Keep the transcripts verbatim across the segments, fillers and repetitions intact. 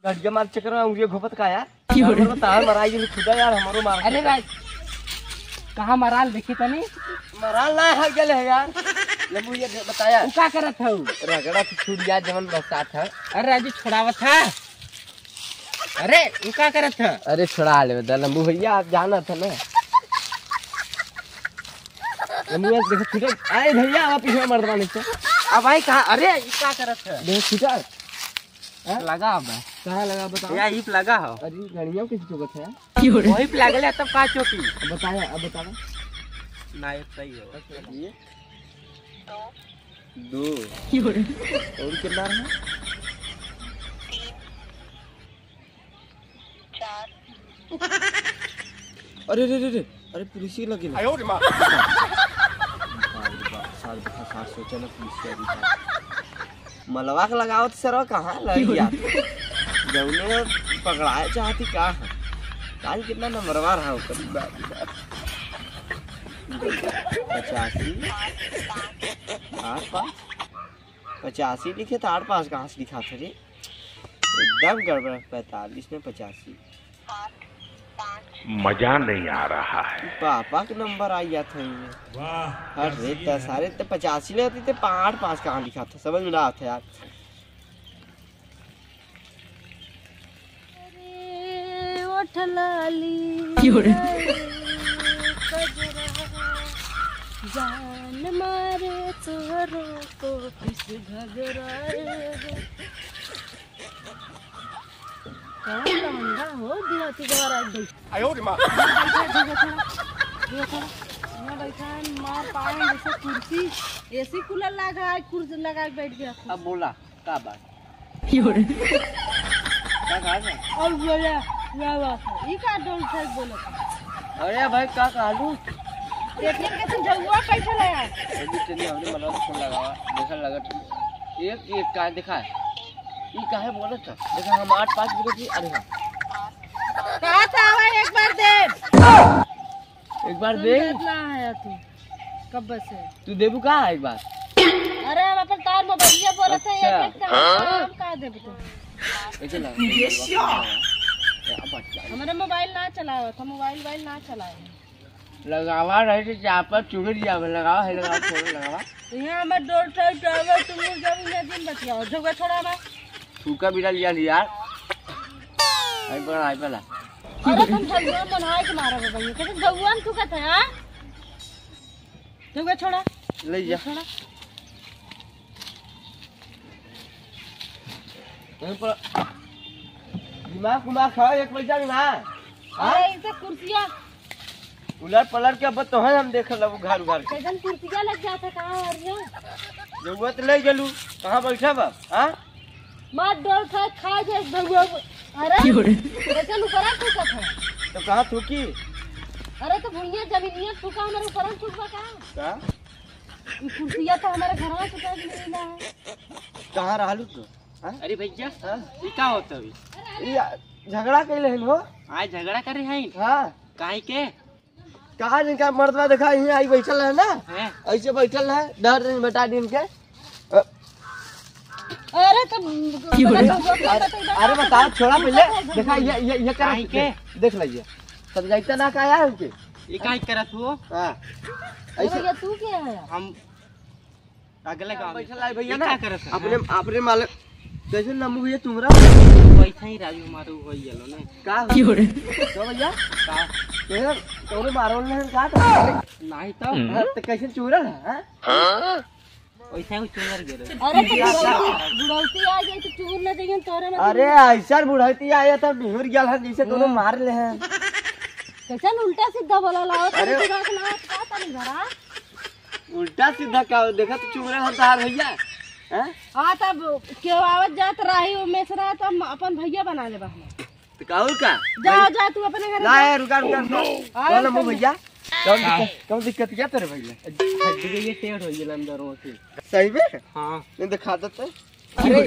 हड्डिया मार चक्कर में उंगलिया घोपत का यार? क्यों रे? हमारो तार मराई गेली खुदा यार, हमारो मार। अरे भाई, कहाँ मराल देखी तनी? मराल ना हट गेले है यार। लंबू ये बताया। उ का करत हऊ? रगड़ा के छुड़िया जवन बरसात है। अरे राजू छोड़ावत है। अरे उ का करत है? अरे छोड़ा ले बता लंबू भैया, आप जानत है ना। लंबू भैया देखो ठीक है। अरे भैया आप पीछे मर्दवा नहीं तो। अब भाई कहाँ? अरे इ का करत है? देखो ठीक है। हैं? लगा अब। कहाँ लगा बताओ? या ईप लगा हो। अरे गणिया किस चुकत है? वही पे लगले तब का चोटी? अब बताया, अब बताओ। ना, ये सही है। ये? दो। और कितना रहा? अरे, अरे, अरे, अरे, पुलिस ही लगी ना। आयो रे माँ। सार देखा, सार सोचा ना पुलिस की अभी। मलवा के लगावत सरवा कहाँ लग गया? जौने पकड़ाए चाहती का है? काल कितना नंबरवा रहा हो कभी बात। पचासी, आठ पाँच, पचासी लिखे तो आठ पाँच कहाँ से लिखा था रे? एकदम गड़बड़। पैंतालीस में पचासी। मजा नहीं आ रहा है। पापा के नंबर आ गया था इनमें। वाह, अरे क्या त सारे त पचासी लेती थे, पा-, आठ पाँच कहाँ लिखा था, समझ में ना आता यार। अरे ओठ लाली, क्यों रे? गजरा, जान मारे तोहरो को किस घगरा रे। कौन लौंडा हो देहाती गवारा एकदम। आयो रे माँ। बैठा, बैठा, बैठा। बैठा। यहाँ बैठा है, मार पाए जैसे कुर्सी, एसी कूलर लगा है, कुर्सी लगा के बैठ गया। अब बोला, का बात? का कहा था? और बोला, क्या बात है? ई का डोल से बोला था? अरे भाई, का कहलू? देखिए कैसे झगुआ कैसे लगा? अभी चलिए, हमने मतलब फोन लगावा, देखा लगा ठीक। एक, एक का दिखा। ई काहे बोलत ह? देखा, हम आठ पाँच बोले थी, अरे हाँ। कहा था आवा एक बार दे। एक बार दे। समझत ना है तू, कब से? तू देबू का एक बार? अरे, हम अपन तार मोबाइलिया बोलत है, अच्छा। एक, एक का, हम का देबू तू? ऐसे लगा, ये मोबाइल क्या? ए, अब बच जा। हमारे मोबाइल ना चलाओ, तो मोबाइल, मोबाइल ना चलाओ। लगावा रहे थे, चापा चुगड़ जावे, लगावा है, लगावा, फोन लगावा। तो यहाँ हमारे डोर टाइट आवे, तुम लोग जब इन्हें दिन बतियाओ, झगड़ा छोड़ा बा। थूका बिना लिया लिया। आई पकड़ा, आई पकड़ा। अरे तुम झगड़ा बनाए के मारा बा भैया, कैसे झगड़ा में थूकत है, हाँ? झगड़ा छोड़ा। ले जा। छोड़ा। यहीं पर दिमाग उमाग है, एक पैसा भी ना। हाँ? अरे, इनसे कुर्सिया। उलट पलट के अब तो है, हम देख लेबू घर उघार के। कैसन कुर्सिया लग जाता, कहाँ आ रही हो? जरूरत ले गेलू, कहाँ बैठा बा? हाँ? मार डोल खा, खा जे भगवा। अरे, क्यों रे? कैसन ऊपर आ थूकत है? तो कहाँ थूकी? अरे, तो भुइया जमीनिया थूका, हमारे ऊपर आ थूकबा का? का? ई कुर्सिया तो हमारे घरवा के पास मिली ना है। कहाँ रहलू तू? हाँ? अरे भैया, हाँ? ई का होता अभी? ई आ, झगड़ा कैले हन हो? आज झगड़ा करे हैं? हाँ। काहे के? कहा नहीं का मर्दवा देखा, यहीं आई बैठल है ना? हैं? ऐसे बैठल है, डर नहीं बता दिन के। अ, अरे तो क्यों रे? अरे, अरे बताओ, छोड़ा पहले। देखा, ये, ये, ये कर काहे के? देख लीजिए। सब जाइता ना का यार उनके? ये काहे करत हो? हाँ। अरे ऐसे भैया, तू क्या है? हम अगले गाँव में बैठल है भैया ये ना, का करत है? अपने, हाँ? अपने मालक, कैसे नाम भैया तुम्हारा? वैसे ही राजू हमारे हो गेलो ने। का हो? क्यों रे? तो भैया? का? तेरे, तोरे मारो ने का तो? नहीं तो। हाँ, तो कैसे चूरन है, हाँ? हाँ? वैसे ही चूर गेलो। अरे तो बुढ़ौती, बुढ़ौती आ जाए तो चूर न देंगे तोरे में। अरे ऐसा बुढ़ौती आया था, निहुर गया है, जैसे कोनो हाँ। मार ले हैं। कैसे उल्टा सीधा बोला लाओ, अरे। तनी दिमाग ना, का तनी घरा? उल्टा सीधा का हो? देखा तो चुगले हम तहार भैया, हैं? हाँ, तब केहू आवत जात रही, वो में से रहा, तो हम अपन भैया बना लेबा हम। तो का और का? जा, भाई, जा, तू अपने घर ना जा। यार, रुका, रुका, रुका। हाँ, कौन है वो चल। भैया? कौन हाँ। दिक्कत, कौन दिक्कत क्या तेरे भैया? हड्डी के ये टेढ़ हो गया अंदर वो से। सही में? हाँ। नहीं दिखा देते। अरे,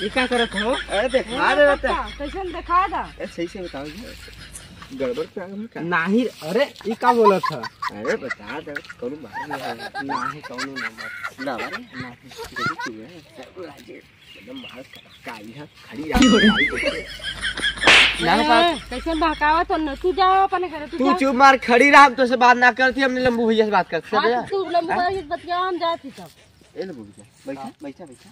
ये का करत हो? अरे, देखा हाँ, दे रहता। पापा, कैसन देखा दा? ए, सही से बताओ जी। गड़बड़ क्या है का? नाही, अरे, ये का बोलत है? अरे, बता दे, कौनो बात नहीं है। नाही, कौनो नंबर। ना, अरे। नाही। देखो, तू है। एकदम मार का, का ई है? खड़ी रहा, खड़ी रहा। ना का ए, कैसन बहकावा तो न, तू जाओ अपने घरे, तू तू जा। चुप मार, खड़ी रहा, हम तोसे बात ना करती, हमने लंबू भैया से बात करती। हाँ, समझा? तो तू लंबू हाँ? भैया से बतिया, हम जाती तब। ए लंबू भैया, बैठा, हाँ। बैठा, बैठा,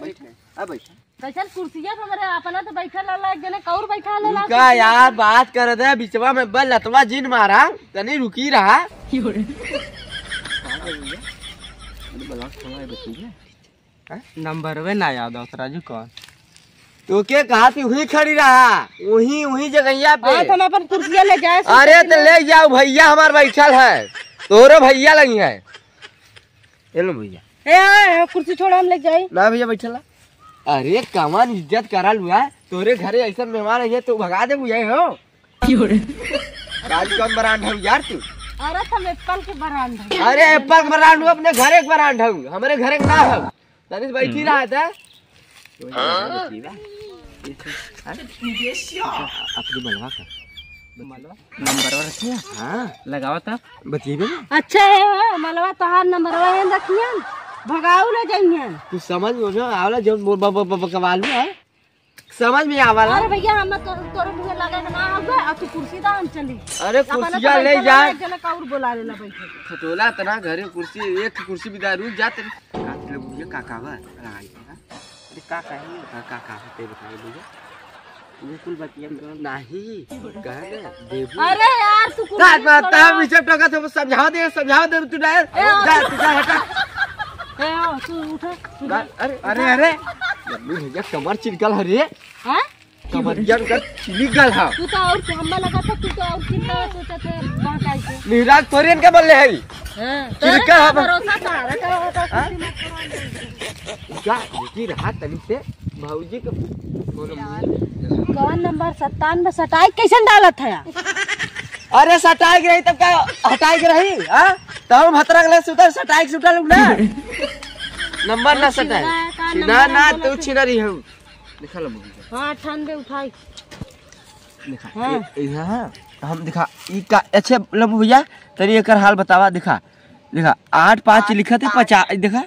बैठ। बैठ। आ, बैठा। कैसन कुर्सिया पे मेरे अपना तो बैठा लाला, एक जने कौर बैठा लाला रुका कुर्सिया यार, पे। बात कर दे, बिचवा में बल लतवा जिन मारा, तनी रुकी रहा। की हो रे? का कर रही है? अरे बलास थोड़ा है, बच्ची है। हाँ? नंबरवे ना याद आवत, राजू कौन? तो के कहा थी, वहीं खड़ी रहा, वहीं, वहीं जगहिया पे। हाँ, तो हम अपन कुर्सिया ले जाए, अरे, तो ले जाओ, भैया हमार बैठल है, तोहरो भैया लगी है। ए लो भैया। ए, ए, ए, कुर्सी छोड़ा, हम ले जाई। ना भैया, बैठला। अरे, कमान इज्जत करा लुआ, तोरे घरे ऐसा मेहमान है तो भगा दे बुझाए हो। क्यों रे? राज कौन ब्रांड है यार तू? अरे, हम एप्पल के ब्रांड है। अरे, एप्पल के ब्रांड हो, अपने घरे के ब्रांड है, हमरे घरे के ना है। तनी से बैठी हम्म। रहा था। हाँ? हाँ? अपनी मलवा का। मलवा? नंबर रखिए। हाँ। लगावा था। बतिएबे ना। अच्छा है, हाँ, मलवा तोहार नंबरवा है, रखियन। भगाऊ ले जाइयन। तू समझ में जो आवला, जो ब-, ब-, ब-, बकवाल में है। समझ में आवाला। अरे भैया, हम तो तोरे मुँह लगे के ना आवे, आ तू कुर्सी दा, हम चली। अरे अपना कुर्सिया तो ले बैठल जा। रहे, एक जना का और बोला लेना बैठे। खटोला तना घरे कुर्सी, एक कुर्सी भी दा, रुक जा तेरे। का तेरे बुढ़िया का का बा? लड़ाई बा। अरे का कहे? का, का, का होते बताओ भैया? बिल्कुल बतिया तो नहीं, कहे ना, देबू। अरे यार, तू कुर्सी ता, ता, छोड़ा। ता पीछे टोका थे, समझावा दे, समझावा दे, तू ना, ए, जा, तू जा, हटा। ए, आओ, तू उठा, तू ना, जा। अरे, अरे, अरे, मम्मी भैया कमर चिलकल है रे। हाँ? कमरिया कर चिली गल हा। तू तो और हम्मा लगा था, तू तो और चिंता सोचा थे, कहाँ काहे के? मिराज तोरे इनके बल्ले है। हाँ, चिली तोरे का का हम भरोसा था, अरे का होता हाँ? कुर्सी मत करो। जा, रुकी रहा तनी से, भौजी के फोन में। कौन नंबर सत्तानवे सटाई कैसन डालत है यार? अरे सटाई के रही तब का हटाई के रही, हाँ? तब हम हतरा गले सुतर सटाई के सुतर लोग ना। नंबर ना और सटाई। छिना है का, छिना नंबर ना, हम बोला तू थे। छिना रही हम। देखा लो मूवी का। हाँ, ठंडे उठाई। देखा, हाँ। ये, ये, हाँ, हाँ। हम देखा, ई का, अच्छे लंबू भैया, तनी एकर हाल बतावा, देखा, देखा, आठ पाँच लिखा थे, पचास, देखा।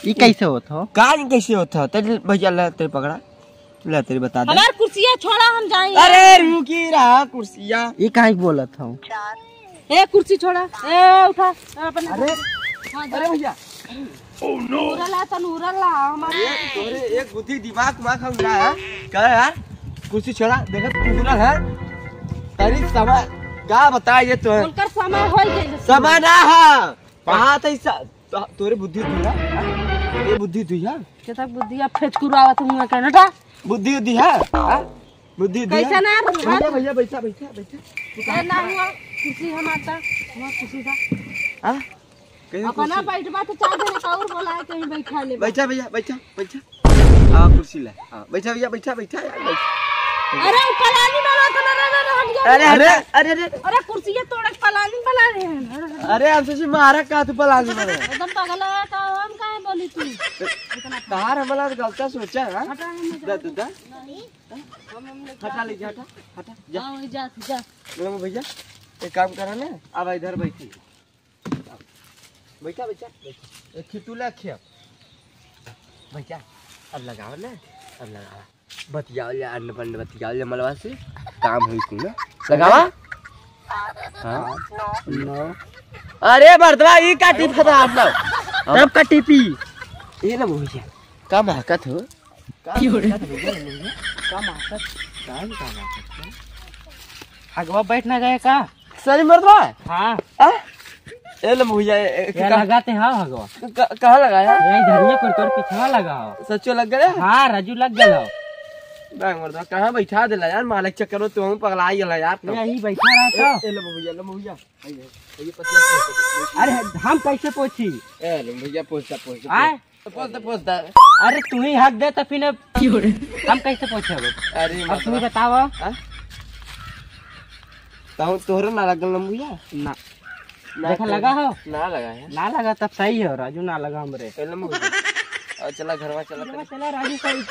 ई कैसे होत हो? का ई कैसे होत हो? तनी भैया, ले, तेरे पकड़ा, ले, तेरे बता दे। हमार कुर्सिया छोड़ा, हम जाई। अरे, रुकी रहा कुर्सिया। ई काहे बोलत हो? ए, कुर्सी छोड़ा। ए, उठा। अपन अरे, हाँ, जा। अरे भैया। उरल है, तन उरल ला, हमारे ए, तोरे एक बुद्धि दिमाग उमाग हम ना है। क्या है यार? कुर्सी छोड़ा, देखत तू उरल है। तारी समय, का बताए ये तो है। उनकर समय हो गइल। समय ना है। कहाँ थे इस, तो, तोरे बुद्धि तू है? ये बुद्धि तू है? के तक बुद्धि अब फेचकुरावत हूँ मैं कहना था। बुद्धि उद्धि है? हाँ? बुद्धि उद्धि है? कैसे ना? भैया, भैया, बैठा, बैठा, बैठा। ए, ना हुआ, कुर्सी हम आता, हुआ कुर्सी था। हाँ? कैसे अपना कुर्सी? बैठबा तो चार जने का और बोला है, कहीं बैठा ले। बैठा भैया, बैठा, बैठा। हाँ, कुर्सी ले। हाँ, बैठा भैया, बैठा, बैठा यार, बैठा। अरे, वो पलानी वाला था ना, ना, ना, हट गया। अरे, अरे, अरे, अरे। अरे, कुर्सी ये तोड़े के पलानी बना रहे हैं। अरे, अरे, हम सोची मारा का तू पलानी बना रहे। एकदम पागल है, तो हम काहे बोली तू? तार हमला तो गलता सोचा है, हाँ? हटा, हम जा, तू जा। नहीं। हम, हम लोग हटा ले जा, हटा, हटा, जा। हाँ, वही जा, जा। लो भैया, एक काम करा ना, अब इधर बैठी। बैठा, बैठा, बैठा। एक खितुला खेप। बैठा, अब लगाओ ना, अब लगाओ। बतियाओ ले, अन्न बन्न बतियाओ ले मलवा से। काम होई कुल ना। लगावा? हाँ? नौ। अरे मर्दवा, ई का टिप था आप लोग? तब का टिपी? ये ना भैया, का महकत हो? का क्यों रे? महकत भैया, भैया? का महकत? का ही का महकत? हगवा बैठ ना गए का? सही मर्दवा? हाँ। आ? ए ले भैया, ए, ए, ये का-, लगाते हाँ हगवा। क-, क-, कहाँ लगाया? ये धनिया पर तोर पिछवा लगा हो। सच्चो लग गया? हाँ, राजू लग गया हो। बाग मर्दवा, कहाँ बैठा देला यार? मालक चक्कर में तू हम पगला गेला यार। यही बैठा रहता। ए, ए ले भैया, ले भैया। आइए, आइए, पतिया। अरे, हम कैसे पहुँची? ए ले भैया, पहुँचता, पहुँचता, आए? पहुँचता। तो पोस दे, पोस दे। अरे तू ही हक दे तो फिर अब हम कैसे पहुँचे अब? अरे अब तू ही मतलब बताओ। हाँ? तहु तोहरो ना लगल लंबुया? ना। ना देखा तो लगा हो? ना लगा है। ना लगा तब सही हो राजू, ना लगा हमरे। ए लंबुया। और चला घरवा चला घरवा तनी। चला राजू सही।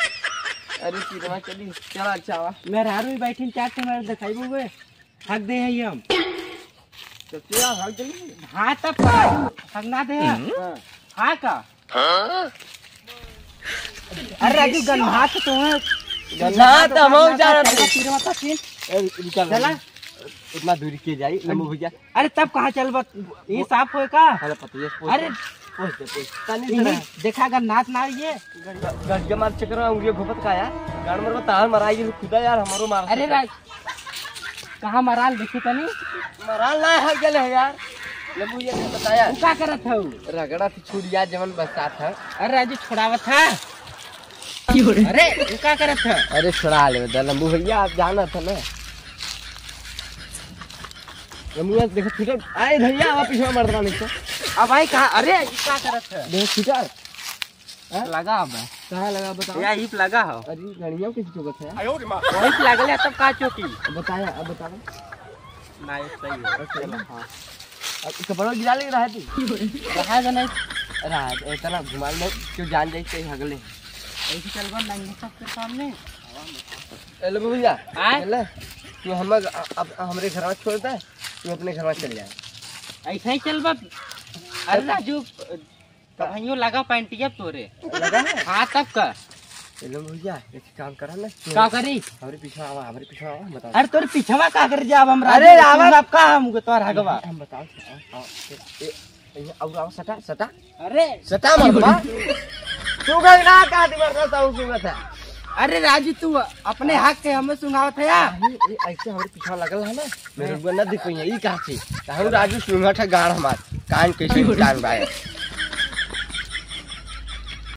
अरे सीधवा चली। चला अच्छा आवा। मेहरारू ही बैठी चार से मेरे दिखाई बुए। हक दे है ये हम। तो क्या हक दे? हाँ तब का? हक ना दे है? हाँ। हाँ का? हाँ? अरे राजू, गन्हात तो है। गन्हात हम हो जा रहे हैं। तीर मत छीन। ए, रुका चला। उतना दूरी के जाई, लंबू भैया। अरे तब कहाँ चलबा? ये साफ होए का? अरे पतिये, पहुँच अरे जा, पहुँच जा, पहुँच। तनी से इन्हीं ना। देखा, गन्हात ना ये। गड़-, गड़ के मार चक्कर में उंगलियां घोपत का यार? गाड़ मरवा तार मराई गेल खुदा यार, हमरो मार अरे सकता। राज, कहाँ मराल देखी तनी? मराल ना है, गेल है यार। लंबू ये तो बताया। तू का करत हऊ? रगड़ा से छूट गया जवन बरसात है। अरे राजू, छोड़ावत है। अरे, तू का करत है? अरे छोड़ा ले दे लंबू भैया, आप जाना था ना। लंबू भैया देखो, छूटल। आए भैया, आप पीछे मर्दवा नहीं तो। अब भाई कहाँ? अरे, ये का करत है? देखो, छूटल। हाँ? लगा अब। कहाँ लगा बताओ? या ईप लगा हो। अरे, गड़िया किस चुकत है? वही से लगल है, तब का चोटी? अब बताया, अब बताओ। ना, ये सही है। अच्छा, चलो। हाँ। अब कपड़ा गिरा ले रहा है तू? रहा है नहीं। रहा है, इतना घुमा ले, क्यों जान जाए कहीं हगले। ऐसे चलबा नंगे सबके सामने। ए, लंबू भैया, आय? ले, तू हम, अब हमरे घर में छोड़ दे, तू अपने घर में चल जाए। ऐसे ही चलबा। अरे राजू, तब हइयो लगा पैंटिया तोरे। लगा है? हाँ, तब का? ए, लंबू भैया, एक काम करा ना। का करी? हमरे पीछे आवा, हमरे पीछे आवा, बता। अरे, तोरे पीछवा का कर जाब हम? अरे, राजू, आवा। सुन, अब का हम तोर हगवा? हम बताओ, आओ, आओ, ए, ए, ए, और आओ, सटा, सटा। अरे। सटा मत बा। तू गई ना, का दिमाग रहता हूँ, सुनत है। अरे राजू, तू अपने हक के हमें सुनावत है यार। नहीं, ये ऐसे हमरे पीछे लगल है ना, मेरे को ना दिख पाइए, ये कहाँ से? कहूँ राजू सुनत है गाड़ हमार, कान कैसे कान भाई।